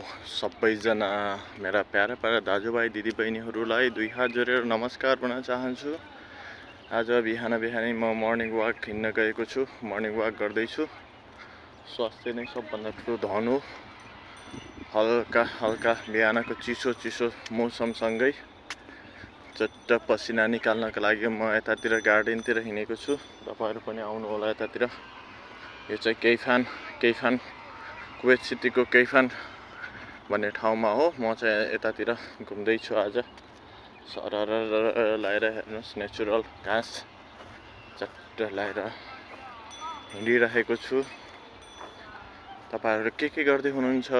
सबैजना मेरा para para दाजुभाइ दिदीबहिनीहरूलाई दुई हात जोडेर नमस्कार भन्न चाहन्छु। आज बिहान बिहानै म मर्निङ वाक हिँड्न गएको छु। मर्निङ वाक गर्दैछु। स्वास्थ्य नै सबभन्दा ठुलो धन हो। हल्का हल्का बिहानको चिसो चिसो मौसमसँगै चट्ट पसिना निकाल्नका लागि म यतातिर गार्डनतिर हिँडेको छु। तपाईहरु पनि आउनु होला यतातिर। यो चाहिँ कैफान कुवेत सिटीको कैफान भन्ने ठाउँमा हो। म चाहिँ यतातिर घुम्दै छु आज। सरर लाएर हेर्नुस्, नेचुरल घाँस चट्ट लाएर हिँडिरहेको छु। तपाईहरु के गर्दै हुनुहुन्छ?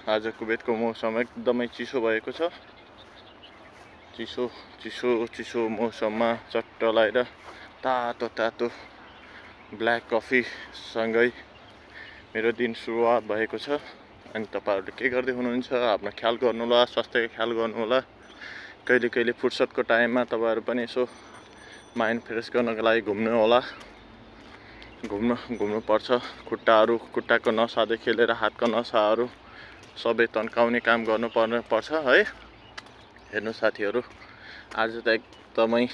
आज कुवेतको मौसम एकदमै चिसो भएको छ। चिसो मौसममा चट्ट लाएर तातो ब्ल्याक कफी सँगै मेरो दिन सुरुवात भएको छ। अनि तपाईहरुले के गर्दै हुनुहुन्छ? आफ्नो ख्याल गर्नु होला, स्वास्थ्यको ख्याल गर्नु होला। कहिले फुर्सदको टाइममा तपाईहरु पनि यसो माइन्ड फ्रेश गर्नको लागि घुम्नु होला। घुम्नु पर्छ। खुट्टाको नसादेखि लिएर हातको नसाहरू सबै तन्काउने काम पर्छ है। हेर्नु साथीहरु, आज त एकदमै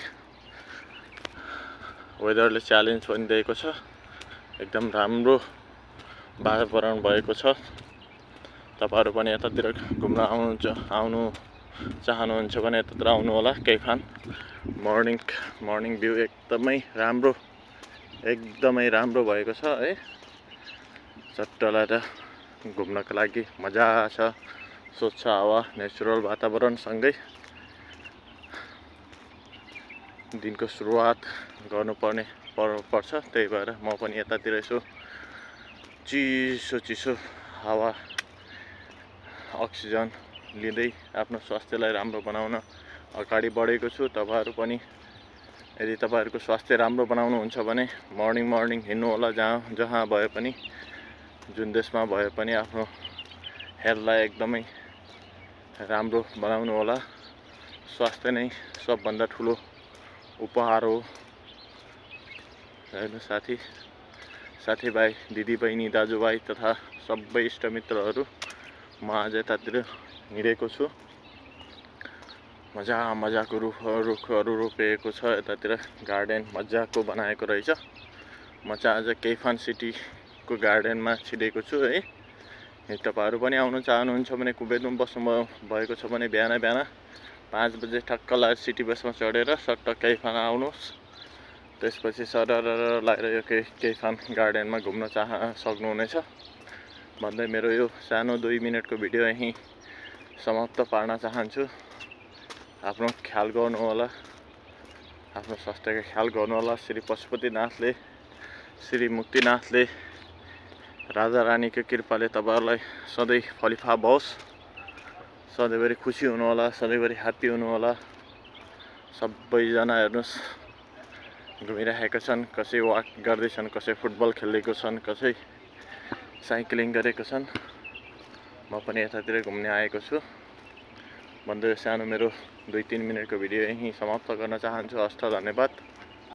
वेदरले च्यालेन्ज पनि दिएको छ। एकदम राम्रो वातावरण भएको छ। तपाईहरु पनि यतातिर घुम्न आउनु चाहनुहुन्छ भने यतातिर आउनु होला। कैफान मर्निङ भ्यू एकदमै राम्रो भएको छ है। चट्ट लाएर घुम्नका लागि मजा छ। स्वच्छ हावा, नेचुरल वातावरण सँगै दिनको सुरुवात गर्नुपर्छ। त्यही भएर म पनि यतातिर यसो चिसो हावा अक्सिजन लिँदै आफ्नो स्वास्थ्यलाई राम्रो बनाउन अगाडि बढेको छु। तपाईहरु पनि यदि तपाईहरुको स्वास्थ्य राम्रो बनाउनुहुन्छ भने मर्निङ हिँड्नु होला। जहाँ भए पनि, जुन देशमा भए पनि आफ्नो हेल्थलाई एकदमै राम्रो बनाउनु होला। स्वास्थ्य नै सबभन्दा ठुलो उपहार हो। हेर्नु साथीभाइ, दिदीबहिनी, दाजुभाइ तथा सबै इष्टमित्रहरू, म आज यतातिर हिँडेको छु। मजाको रुखहरू रोपिएको छ। यतातिर गार्डन मजाको बनाएको रहेछ। म चाहिँ आज कैफान सिटीको गार्डनमा छिरेको छु है। तपाईहरु पनि आउन चाहनुहुन्छ भने कुवेतमा बस्नु भएको छ भने बिहान 5 बजे ठक्क लाएर सिटी बसमा चढेर सट्ट कैफान आउनुहोस्। त्यसपछि सरर लाएर यो कैफान गार्डनमा घुम्न सक्नुहुनेछ भन्दै मेरो यो सानो 2 मिनेटको भिडियो यही समाप्त पार्न चाहन्छु। आफ्नो ख्याल गर्नु होला। आफ्नो स्वास्थ्यको ख्याल गर्नु होला। श्री पशुपतिनाथले, श्री मुक्तिनाथले, राजा रानीको कृपाले तपाईहरुलाई सधैँ फलिफा होस्। सधैँभरि खुसी हुनु होला। सधैँभरि ह्याप्पी हुनु होला। सबैजना हेर्नुस् घुमिरहेका छन्। कसै वाक गर्दैछन्, कसै फुटबल खेलेको छन्, कसै साइक्लिङ गरेको छन्। म पनि यतातिर घुम्न आएको छु भन्दै सानो मेरो 2-3 मिनेटको भिडियो यही समाप्त गर्न चाहन्छु। हस्त धन्यवाद।